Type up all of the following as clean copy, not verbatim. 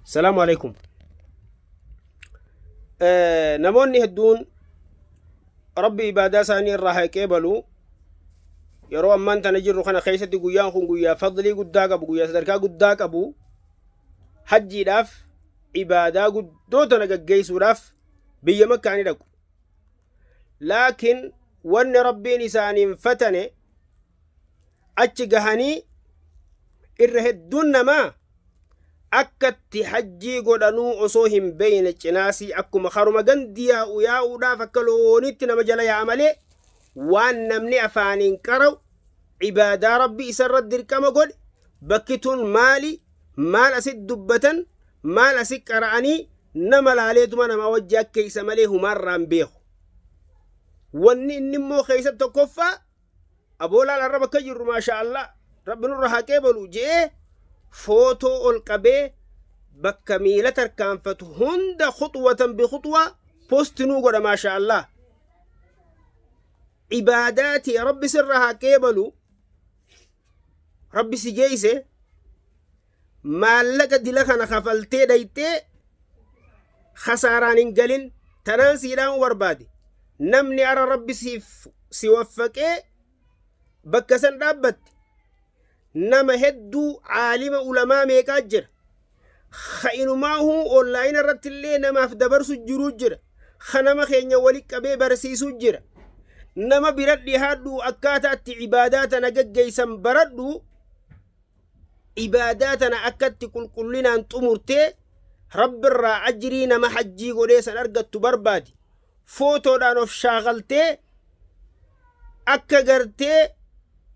Salaamu alaikum. Namoonni hedduun Rabbi ibaadaa isaanii irraa haa qeebalu. Yeroo ammaan tana jirru kana keessatti guyyaan kun guyyaa fadlii guddaa qabu, guyyaa sadarkaa guddaa qabu. Hajjiidhaaf ibaadaa guddoo tana gaggeessuudhaaf biyya Makkaa ni dhaqu. Laakiin wanni Rabbiin isaaniin fatane achi gahanii irra hedduun namaa akkatti hajjii godhanuu osoo hin beeyne cinaasii akkuma karuma gandi yaa'u yaa'uudhaaf akka looniitti nama jala yaa'a malee waan namni afaaniin qara'u ibaadaa Rabbi isarra dirqama godhe bakki tun maali, maal asit dubbatan, maal asit qara'anii nama laaleetuma namaa wajji akkeessa malee humaarraan beeku. Wanni inni immoo keessa tokkoffaa aboo laal arra bakka jirru, maasha Allah, Rabbi nurra haa qeebalu je'ee footoo ol qabee bakka miila tarkaanfatu hunda khuxwatan bi khuxwa posti nuu godha, maasha Allah. Ibaadaa tee Rabbi sirra haa qeebalu, Rabbi si geeyse, maallaqa dila kana kafaltee dhayxee kasaaraan hin galin. Tanaan sii dhaamu barbaade. Namni ara Rabbi siif si waffaqee bakka san dhaabbatte, nama hedduu, caalima ulamaa meeqaa jira ka inumaahuu onlaayina irratti illee namaaf dabarsu jiruu jira, ka nama keenya wali qabee barsiisuu jira. Nama bira dhihaadhu, akkaataa itti ibaadaa tana gaggeessan baradhu. Ibaadaa tana akkatti qulqullinaan xumurtee Rabbirraa ajrii nama hajjii godhee san argattu barbaadi. Footoodhaan of shaakaltee akka gartee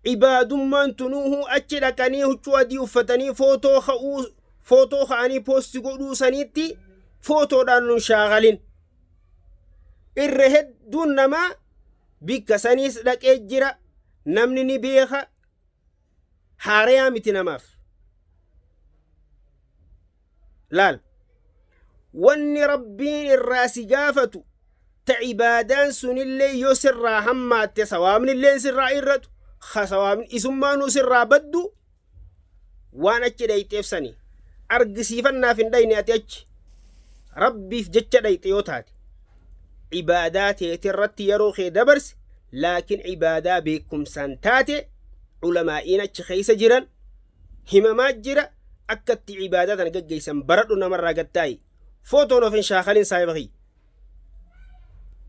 ibaadummaan tunuuhuu achi dhaqanii huccuu adii uffatanii footoo ka'uu, footoo ka'anii poosti godhuu saniitti footoodhaan nun shaakalin. Irra hedduun namaa bikka saniis dhaqee jira, namni ni beeka, haarayaa miti namaaf. Laal, wanni Rabbiin irraa si gaafatu ta ibaadaan sunillee yoo sirraa hammaatte sawaabnilleen sirraa irratu, ka sawaabni isummaanuu sirraa baddu, waan achi dhayxeef sani argisiifannaaf hin dhayne. Ati achi Rabbiif jecha dhayxe yoo taate, ibaadaa teetirratti yeroo kee dabarse, laakiin ibaadaa beekumsaan taate, ulamaa'iin achi keessa jiran himamaa jira, akka itti ibaadaa tana gaggeessan baradhu, namarraa gattaa'i. Footoon of hin shaakalin, saahiba kiyya.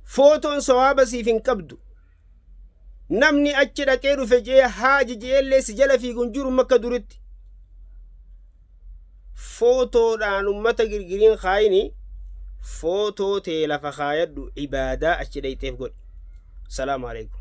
Footoon sawaaba siif hin qabdu. Namni achi dhaqee dhufe jee haaji jeellee si jala fiigu hin jiru makka duritti. Footoodhaan ummata girgiriin kaayini, footoo tee lafa kaayadhu, ibaadaa achi dhayxeef godhi. Salaamu alaikum.